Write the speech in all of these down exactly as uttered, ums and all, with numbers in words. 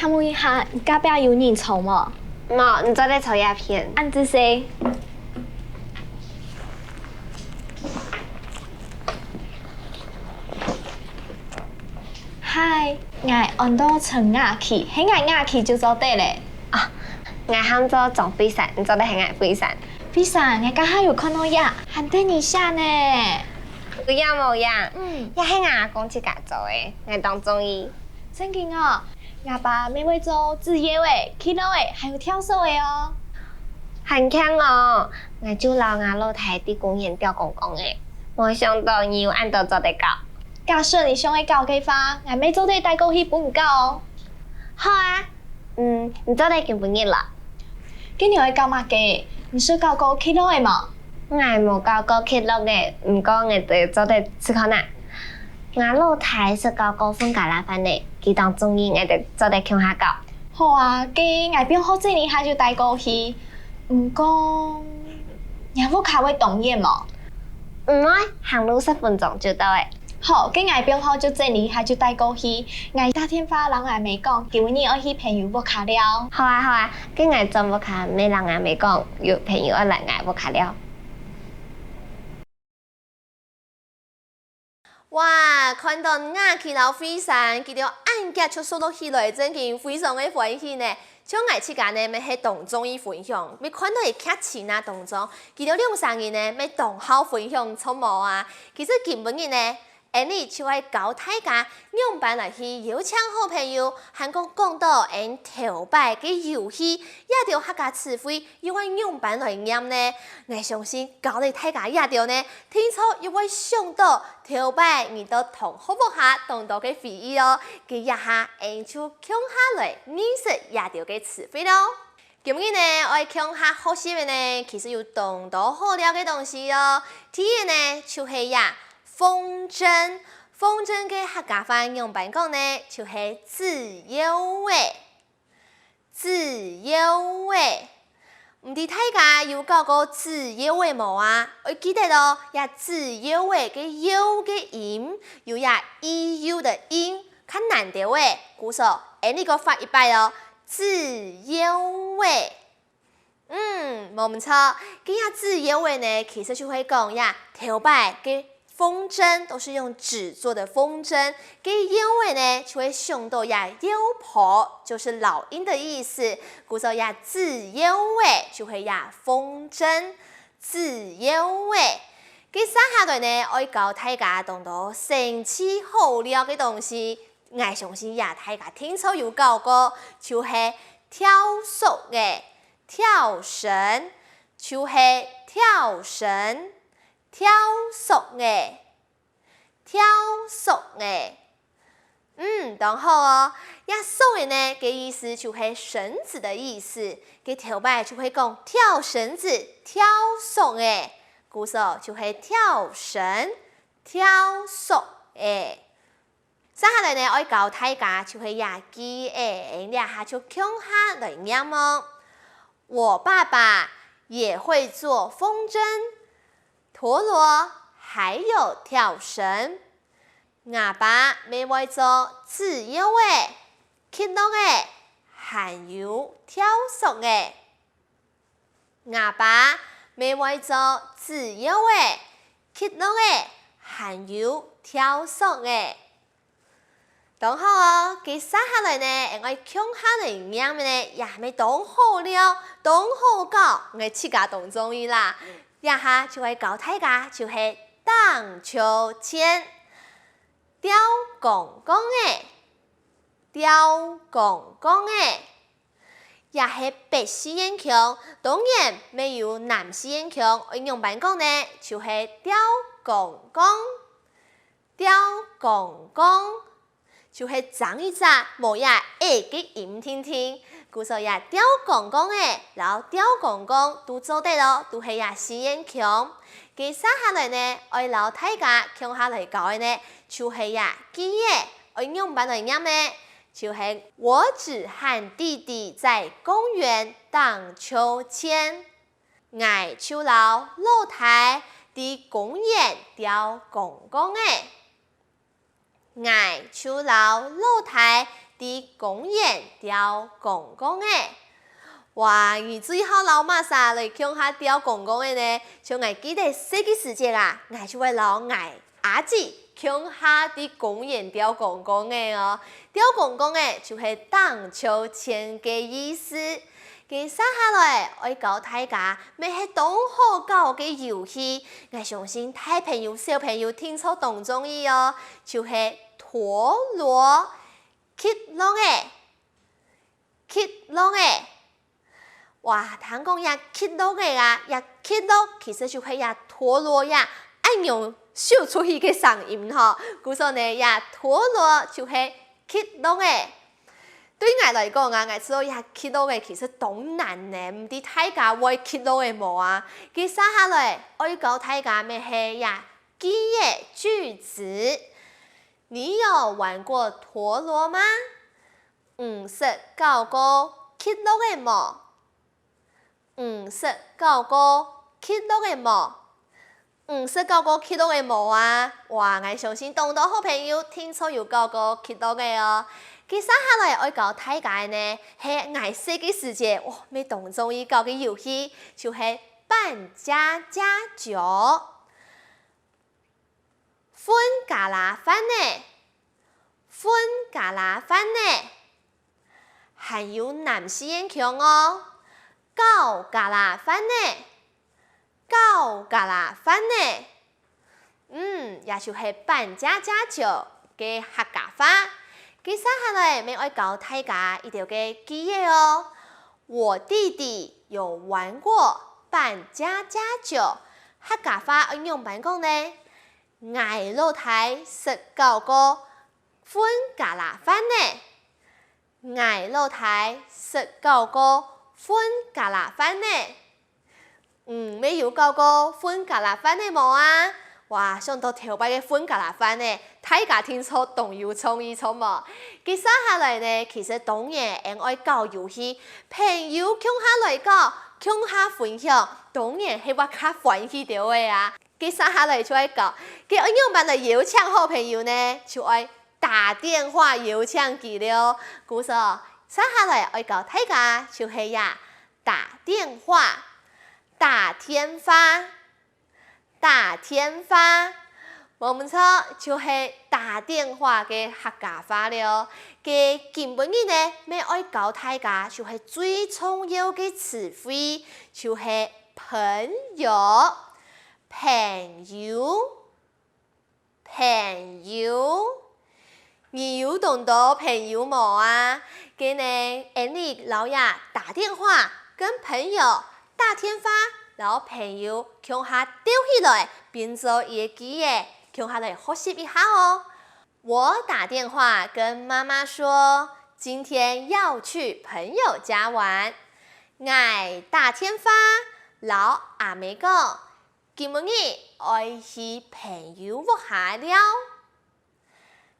問一下，你隔壁有人坐無？無，你做得坐這片。恁仔細。嗨，𠊎安到陳雅琪，喊𠊎雅琪就做得了。啊，𠊎喊做張惠珊，你做得喊𠊎惠珊。惠珊，𠊎這下有看到這，還得人惜呢。有影無影？嗯。這係𠊎阿公自家做个，𠊎當中意。 正經哦，吾爸乜會做紙鷂仔、極樂仔，還有跳索仔哦。還慶哦，𠊎就摎吾老弟在公園吊槓槓仔，無想到你有恁多做得搞。假使你想愛搞个話，𠊎乜做得帶過去分你搞哦。好啊，嗯，你做得今晡日來。該你愛搞麼个？你識搞過極樂仔無？𠊎無搞過極樂仔，毋過𠊎兜做得試看啊。 吾老弟識搞過分家啦飯仔，佢當中意，𠊎兜做得共下搞。好啊，該𠊎放學轉來下就帶過去。毋過，若屋下會當遠無？毋會，行路十分鐘就到了。好，該𠊎放學就轉來下就帶過去。𠊎打電話摎吾姆講，今晡日愛去朋友屋下尞。好啊，好啊，該𠊎轉屋下乜摎吾姆講，有朋友愛來吾屋下尞。 哇，看到雅琪摎惠珊，佢兜恁遽就熟絡起來，正經非常个歡喜呢。像𠊎自家呢，乜係當中意分享，乜看到个劇情啊當中，佢兜兩儕人呢，乜當好分享著無啊。其實今晡日呢，Annie就愛教大家仰般來去邀請好朋友，還過講到𠊎兜頭擺个遊戲，這兜客家詞彙又愛仰般來唸呢？𠊎相信教了大家這兜呢， 定著又會想到頭擺你到同學屋下當多个回憶哦。該這下，𠊎兜就共下來認識這兜个詞彙囉。今日呢，愛共下學習个呢，其實有當多好尞个東西哦。第一呢，就係這風箏。風箏个客家話仰般講呢？就係紙鷂仔。 紙鷂仔。毋知大家有搞過紙鷂仔無啊？愛記得哦，這紙鷂仔个鷂个音，有這E U个音，較難兜仔。故所，𠊎俚過發一擺哦，紙鷂仔。嗯，無毋著，該這紙鷂仔呢，其實就係講這頭擺个 風箏都是用紙做的風箏，該鷂仔呢，就會想到這鷂婆，就是老鷹的意思。故所這紙鷂仔就係這風箏，紙鷂仔。該接下來呢，愛教大家當多生趣好尞个東西。𠊎相信這大家定著有搞過，就係跳索仔，跳繩，就係跳繩。 跳索仔，跳索仔。嗯，當好哦。這索仔呢，个意思就係繩子的意思。該頭擺就會講跳繩子、跳索仔，故所就係跳繩、跳索仔。 接下來呢，愛教大家就係這句仔，這下就共下來唸哦。我爸爸也會做風箏、陀螺，還有跳繩。吾爸乜會做紙鷂仔、極樂仔，還有跳索仔。 吾爸乜會做紙鷂仔、極樂仔，還有跳索仔。當好哦，該接下來呢，𠊎共下來唸个呢，也乜當好尞，當好搞，𠊎自家當中意啦。這下就愛教大家，就係盪鞦韆。吊槓槓仔，吊槓槓仔。 這係北四縣腔，當然乜有南四縣腔，愛仰般講呢？就係吊槓槓，吊槓槓，就係爭一隻無這仔个音定定。故所這吊槓槓仔摎吊槓槓都做得哦，都係這四縣腔。該接下來呢，愛摎大家共下來教个呢，就係這句仔，愛仰般來唸呢？ 就係我只和弟弟在公園盪鞦韆，𠊎就摎老弟在公園吊槓槓仔。𠊎就摎老弟在公園吊公公仔。哇，你最好摎麼儕來共下吊公公仔呢？像𠊎記得細个時節啊，𠊎就會摎𠊎阿姊共下在公園吊公公仔哦。吊公公仔就係盪鞦韆个意思。 接下來愛教大家乜係當好搞个遊戲，𠊎相信大朋友、小朋友定著當中意哦，就係陀螺、極樂仔、極樂仔。哇，聽講這極樂仔啊，這極樂其實就係這陀螺呀，恁樣秀出去个聲音吼。故所呢，這陀螺就係極樂仔。 對𠊎來講啊，𠊎知這極樂仔其實當難呢，毋知大家會極樂仔無啊？接下來愛教大家乜係這句仔句子。你有玩過陀螺嗎？你識搞過極樂仔無？ 你識搞過極樂仔無？你識搞過極樂仔無啊？哇，𠊎相信當多好朋友定著有搞過極樂仔哦。接下來愛教大家个呢，係𠊎細个時節，哇，乜當中意搞个遊戲，就係扮家家酒。 分家啦飯仔，分家啦飯仔。還有南四縣腔哦，搞家啦飯仔，搞家啦飯仔。嗯，這就係扮家家酒个客家話。接下來，乜愛教大家一條个句仔哦。我弟弟有玩過扮家家酒，客家話愛仰般講呢？ 𠊎老弟識搞過分家啦飯仔。𠊎老弟識搞過分家啦飯仔。你乜有搞過分家啦飯仔無啊？哇，想著頭擺个分家啦飯仔，大家定著當有創意著無？接下來呢，其實當然𠊎愛搞遊戲，朋友共下來搞，共下分享，當然係會較歡喜兜仔啊。 接下來就愛教，該愛仰般來邀請好朋友呢？就愛打電話邀請佢了。故所，接下來愛教大家就係這打電話，打電話，打電話。無毋著，就係打電話个客家話了。該今晡日呢，乜愛教大家就係最重要个詞彙，就係朋友。 朋友，朋友。你有當多朋友無啊？該呢，𠊎俚摎這打電話、跟朋友、打電話，摎朋友共下鬥起來，變做一個句仔，共下來學習一下哦。我打電話跟媽媽說，今天要去朋友家玩。𠊎打電話摎阿姆講， 今晡日愛去朋友屋下尞。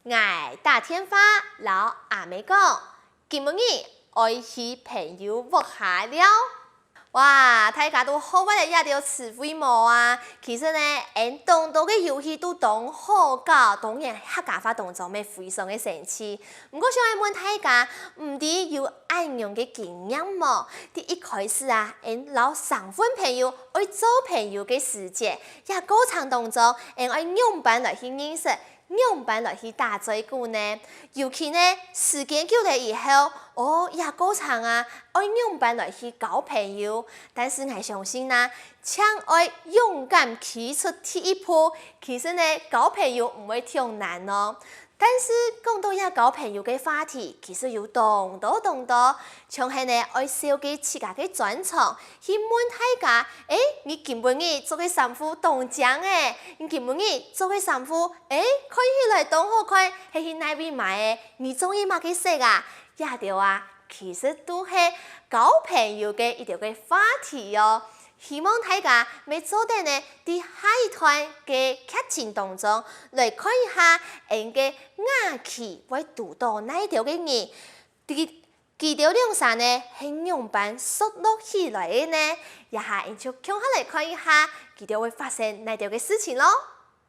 𠊎打電話摎阿姆講，今晡日愛去朋友屋下尞。哇，大家都學會了這兜詞彙無啊？其實呢，𠊎俚當多个遊戲都當好搞，當然客家話當中乜非常个生趣。 毋過想愛問大家，毋知有恁樣个經驗無？在一開始啊，𠊎俚摎生份朋友愛做朋友个時節，這過程當中，𠊎俚愛仰般來去認識，仰般來去打嘴鼓呢？尤其呢，時間久了以後，哦，這過程啊，愛仰般來去交朋友。但是𠊎相信啊，淨愛勇敢企出第一步，其實呢，交朋友毋會忒難哦。 但是講到這交朋友个話題，其實有當多當多，像係呢愛紹介自家个專長，去問大家：「欸，你今晡日著个衫褲當靚欸！你今晡日著个衫褲，欸，看起來當好看，係去哪位買个？你中意麼个色啊？」這兜啊，其實都係交朋友个一兜个話題哦。 希望大家乜做得呢，在下一段个劇情當中來看一下，𠊎俚个雅琪會堵著哪兜个人，佢佢兜兩儕呢係仰般熟絡起來个呢？這下𠊎俚就共下來看一下，佢兜會發生哪兜个事情囉。